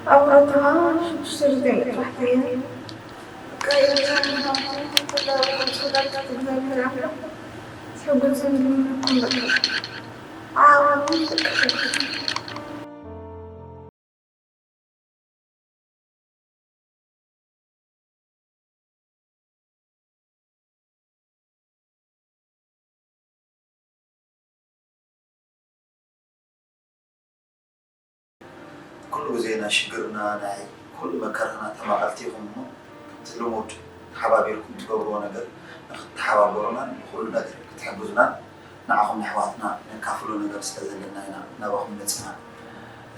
ኣብ ወረታ ሽዱሽተ ግዜ መጥባሕቲ እየ። በቃ፣ የዛን ሃብቲ፣ ኩላ፣ ኩላ፣ እግዚኣብሔር ኣምላኽ ዝሕግዙን ዝልምነኩም በቃ። ዓቕሚ በቃ። ኩሉ ግዜ ናይ ሽግርና፣ ናይ ኩሉ መከራና ተማቐልቲ ኢኹም እሞ፣ ከምቲ ልሙድ ተሓባቢርኩም ትገብርዎ ነገር ንኽትተሓባበሩናን ንኹሉ ነገር ክትሕግዙናን ንዓኹም ንኣሕዋትና ነካፍሎ ነገር ስለ ዘለና ኢና ናባኹም መጺና።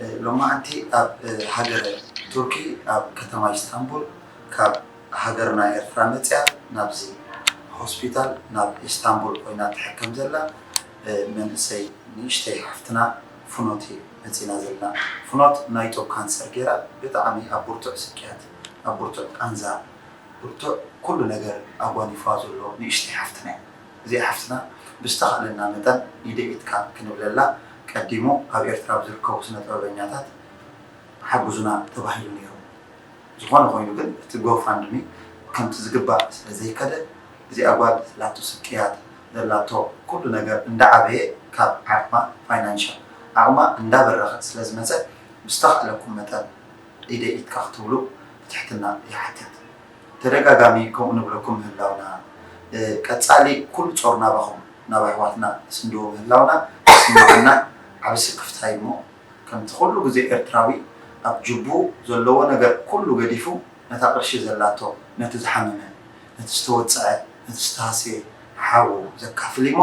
እ፣ ሎማዓንቲ ኣብ፣ እ፣ ሃገረ ቱርኪ ኣብ ከተማ ኢስታንቡል ካብ ሃገርና ኤርትራ መጽያ ናብዚ ሆስፒታል ናብ ኢስታንቡል ኮይና ትሕከም ዘላ፣ እ፣ መንእሰይ ንእሽተይ ሓፍትና ፍኖት እዩ መጺና ዘለና። ፍኖት ናይ ጡብ ካንሰር ገይራ ብጣዕሚ ኣብ ብርቱዕ ስቅያት፣ ኣብ ብርቱዕ ቃንዛ፣ ብርቱዕ ኩሉ ነገር ኣጓኒፍዋ ዘሎ ንእሽተይ ሓፍትና እያ። እዚኣ ሓፍትና ብዝተኻእለና መጠን ኢደ ኢድካ ክንብለላ ቀዲሙ ኣብ ኤርትራ ኣብ ዝርከቡ ስነ ጥበበኛታት ሓግዙና ተባሂሉ ነይሩ። ዝኾነ ኮይኑ ግን እቲ ጎፋንድሚ ከምቲ ዝግባእ ስለ ዘይከደ፣ እዚኣ ጓል ዘላቶ ስቅያት፣ ዘላቶ ኩሉ ነገር እንዳዓበየ፣ ካብ ዓቕማ፣ ፋይናንሻል ዓቕማ እንዳበረኸ ስለ ዝመጸ፣ ብዝተኻእለኩም መጠን ኢደ ኢድካ ክትብሉ ብትሕትና ይሓትት። ተደጋጋሚ ከምኡ ንብለኩም ምህላውና፣ እ፣ ቀጻሊ ኩሉ ጾር ናባኹም፣ ናብ ኣሕዋትና ንስንድዎ ምህላውና ዝስምዓና ዓቢ ስክፍታ እዩ እሞ፣ ከምቲ ኩሉ ግዜ ኤርትራዊ ኣብ ጅቡ ዘለዎ ነገር ኩሉ ገዲፉ ነታ ቅርሺ ዘላቶ ነቲ ዝሓመመ፣ ነቲ ዝተወጽዐ፣ ነቲ ዝተሃስየ ሓዉ ዘካፍል እሞ፣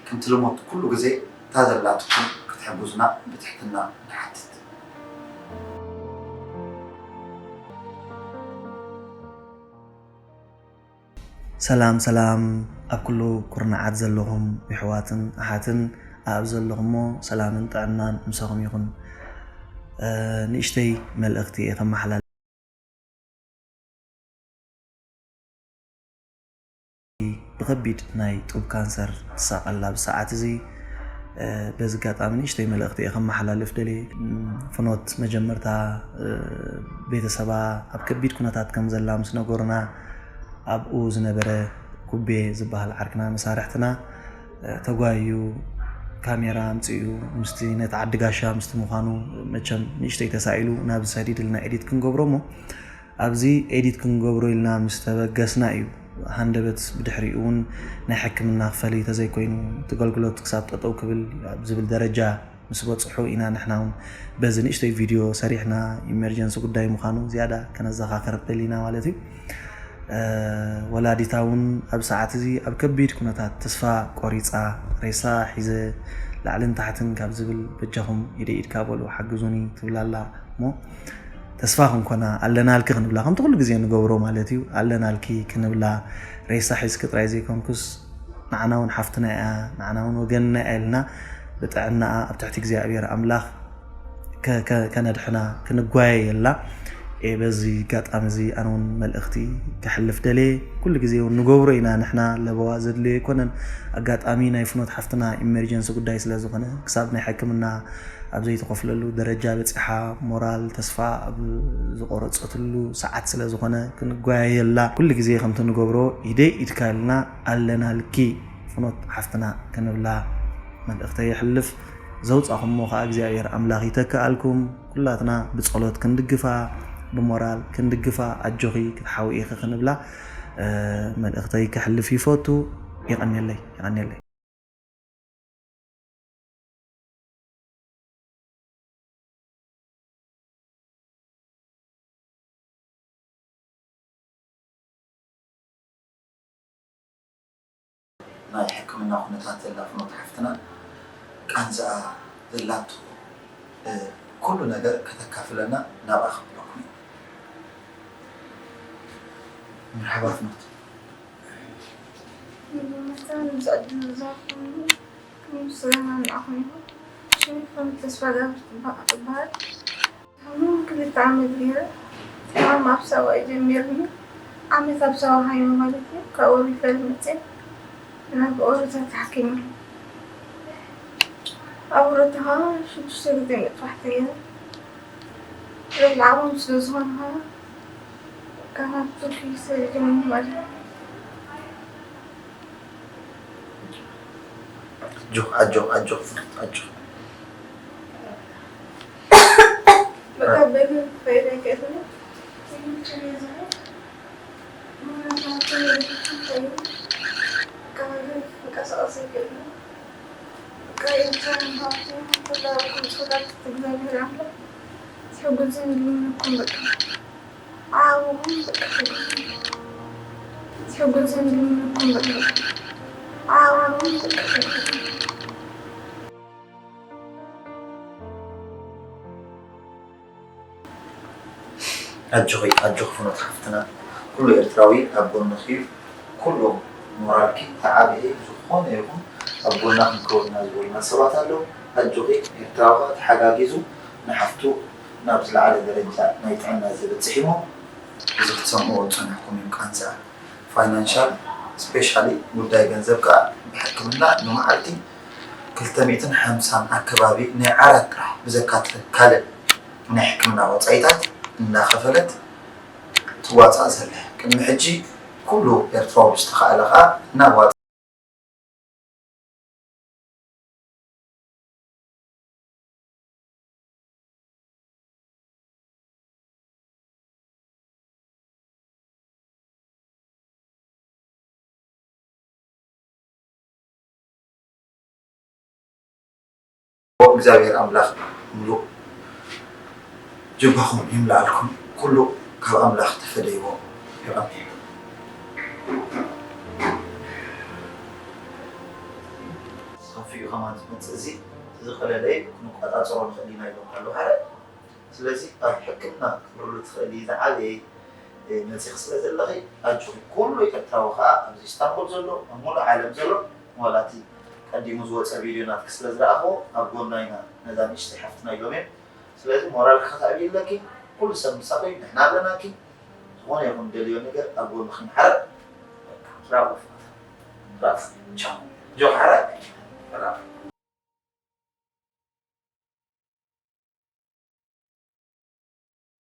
ከምቲ ልሙድ ኩሉ ግዜ እታ ዘላትኩም ክትሕግዙና ብትሕትና ንሓትት። ሰላም ሰላም፣ ኣብ ኩሉ ኩርናዓት ዘለኹም የሕዋትን ኣሓትን፣ ኣብ ዘለኹሞ ሰላምን ጥዕናን ምሳኹም ይኹን። እ፣ ንእሽተይ መልእኽቲ እየ ከመሓላልፍ። ብኸቢድ ናይ ጡብ ካንሰር ትሳቐል ኣብ ሰዓት እዚ፣ እ፣ በዚ ኣጋጣሚ ንእሽተይ መልእኽቲ እየ ከመሓላልፍ ደልየ። ም፣ ፍኖት መጀመርታ፣ እ፣ ቤተሰባ ኣብ ከቢድ ኩነታት ከም ዘላ ምስ ነገሩና፣ ኣብኡ ዝነበረ ኩቤ ዝበሃል ዓርክና መሳርሕትና፣ እ፣ ተጓዩ ካሜራ ኣምጺኡ ምስቲ ነቲ ዓዲ ጋሻ ምስቲ ምዃኑ መቸም ንእሽተይ ተሳኢሉ ናብ ሰዲድልና ኤዲት ክንገብሮ እሞ ኣብዚ ኤዲት ክንገብሮ ኢልና ምስ ተበገስና እዩ ሃንደበት ብድሕሪኡ እውን ናይ ሕክምና ክፈሊ ተዘይኮይኑ እቲ ኣገልግሎት ክሳብ ጠጠው ክብል ኣብ ዝብል ደረጃ ምስ በጽሑ ኢና ንሕና እውን በዚ ንእሽተይ ቪድዮ ሰሪሕና ኢመርጀንሲ ጉዳይ ምዃኑ ዝያዳ ከነዘኻኽር ደሊና ማለት እዩ። እ፣ ወላዲታ እውን ኣብ ሰዓት እዚ ኣብ ከቢድ ኩነታት ተስፋ ቆሪጻ ሬሳ ሒዘ ላዕልን ታሕትን ካብ ዝብል በጃኹም ኢደ ኢድካ በሉ ሓግዙኒ ትብል ኣላ እሞ ተስፋ ክንኮና ኣለናልኪ ክንብላ ከምቲ ኩሉ ግዜ ንገብሮ ማለት እዩ። ኣለናልኪ ክንብላ ሬሳ ሒዝኪ ጥራይ ዘይኮንኩስ ንዓና እውን ሓፍትና እያ፣ ንዓና እውን ወገንና እያ ኢልና ብጥዕናኣ ኣብ ትሕቲ እግዚኣብሔር ኣምላኽ ከ-፣ ከ-፣ ከነድሕና ክንጓየየላ እየ። በዚ ኣጋጣሚ እዚ ኣነ እውን መልእኽቲ ከሕልፍ ደልየ። ኩሉ ግዜ እውን ንገብሮ ኢና ንሕና ለበዋ ዘድልዮ ኣይኮነን። ኣጋጣሚ ናይ ፍኖት ሓፍትና ኢመርጀንሲ ጉዳይ ስለ ዝኾነ ክሳብ ናይ ሕክምና ኣብ ዘይትኸፍለሉ ደረጃ በጺሓ ሞራል ተስፋ ኣብ ዝቆረጸትሉ ሰዓት ስለ ዝኾነ ክንጓየየላ ኩሉ ግዜ ከምቲ ንገብሮ ኢደይ ኢድካ ኢልና ኣለናልኪ ፍኖት ሓፍትና ክንብላ መልእኽተይ የሕልፍ። ዘውጻኹሞ ከኣ እግዚኣብሔር ኣምላኽ ይተክኣልኩም። ኩላትና ብጸሎት ክንድግፋ፣ ብሞራል ክንድግፋ፣ ኣጆኺ ክትሓዊ ኢኺ ክንብላ፣ እ፣ መልእኽተይ ከሕልፍ ይፈቱ። የቐንየለይ፣ የቐንየለይ። ናይ ሕክምና ኩነታት ዘላ ፍኖት ሓፍትና ቃንዛኣ ዘላቶ፣ እ፣ ኩሉ ነገር ከተካፍለና ናብኣ ክብለኩም እዩ። መርሓባ ፍኖት። መጀመርታ ነዚ ዕድል ዝሃብኩምኒ ምስጋና ንዓኹም ይኹን። ሽመይ ፍኖት ተስፋጋብር ትበ-፣ እበሃል። ሕሙም ክልተ ዓመት ገይረ። ሕማም ኣብ ሳዋ እዩ ጀሚሩኒ። ዓመት ኣብ ሳዋ ሃይመ ማለት እዩ። ካብኡ ሪፈር መፅየ ናብ ኦሮታ ተሓኪመ። ኣብ ኦሮታ ከዓ ሽዱሽተ ግዜ መጥባሕቲ ገይረ። ለዓቦም ስለ ዝኾንካ ካብ ቱርኪ ሰሪሖም ማለት እዩ። ኣጆኽ ኣጆኽ ኣጆኽ ፍርት ኣጆኽ። በቃ በግን ክኸይድ ኣይክእልን። ይህን ችግር የለውም። ምክንያቱ የግድ ከይድ በቃ በግን ክንቀሳቀስ ኣይክእልን። በቃ ኤርትራ ንሃብቲ ኩላ ኩሉ ጸሎት እግዚኣብሔር ኣምላኽ ዝሕግዝን ዝልምነኩም በቃ። ዓቕምኹም በቃ ዝሕግዝን ዝልምነኩም በቃ። ዓቕምኹም በቃ ዝሕግዝን። ኣጆኺ ኣጆኺ ፍኖት ሓፍትና፣ ኩሉ ኤርትራዊ ኣብ ጎንኺ እዩ። ኩሉ ሞራልኪ ተዓብየ፣ ዝኾነ ይኹን ኣብ ጎና ክንከውን ኢና ዝበሉና ሰባት ኣለዉ። ኣጆኺ፣ ኤርትራዊ ከኣ ተሓጋጊዙ ንሓፍቱ ናብ ዝለዓለ ደረጃ ናይ ጥዕና ዘብጽሕ እሞ፣ እዚ ክትሰምዕዎ ዝጸናሕኩም እዩ ቃንዛ። ፋይናንሻል ስፔሻሊ ጉዳይ ገንዘብ ከኣ ብሕክምና ንመዓልቲ ክልተ ሚእትን ሓምሳን ኣከባቢ ናይ ዓራት ጥራሕ ብዘካትት ካልእ ናይ ሕክምና ወጻኢታት እናኸፈለት ትዋጻእ ዘላ። ቅድሚ ሕጂ ኩሉ ኤርትራዊ ብዝተኻእለ ከኣ እናዋጽ እግዚኣብሔር ኣምላኽ ምሉእ ጅባኹም ይምላኣልኩም። ኩሉ ካብ ኣምላኽ ተፈደይዎ። የቐንየልና። ከፊኡ ከማን ዝመጽእ እዚ ዝቐለለ እዩ፣ ክንቆጻጸሮ ንኽእል ኢና ኢሎም ኣለዉ ሓደ። ስለዚ ኣብ ሕክምና ክትምርምሪ ትኽእሊ፣ ዝዓበየ መፂኺ ስለ ዘለኺ ኣጆኺ። ኩሉ ኤርትራዊ ከዓ ኣብዚ ኢስታንቡል ዘሎ፣ ኣብ ሙሉእ ዓለም ዘሎ፣ ዋላ እቲ ቀዲሙ ዝወፀ ቪድዮ ናትኪ ስለ ዝረኣኽዎ ኣብ ጎና ኢና፣ ነዛ ንእሽተይ ሓፍትና ኢሎም እዮም። ስለዚ ሞራልኪ ከተዕብዪ ኣለኪ። ኩሉ ሰብ ምሳኺ፣ ንሕና ኣለናኪ። ዝኾነ ይኹን ደልዮ ነገር ኣብ ጎንኺ ማዕረ። ራፉ ራፉ ቻው ጆ ሓረ ራፉ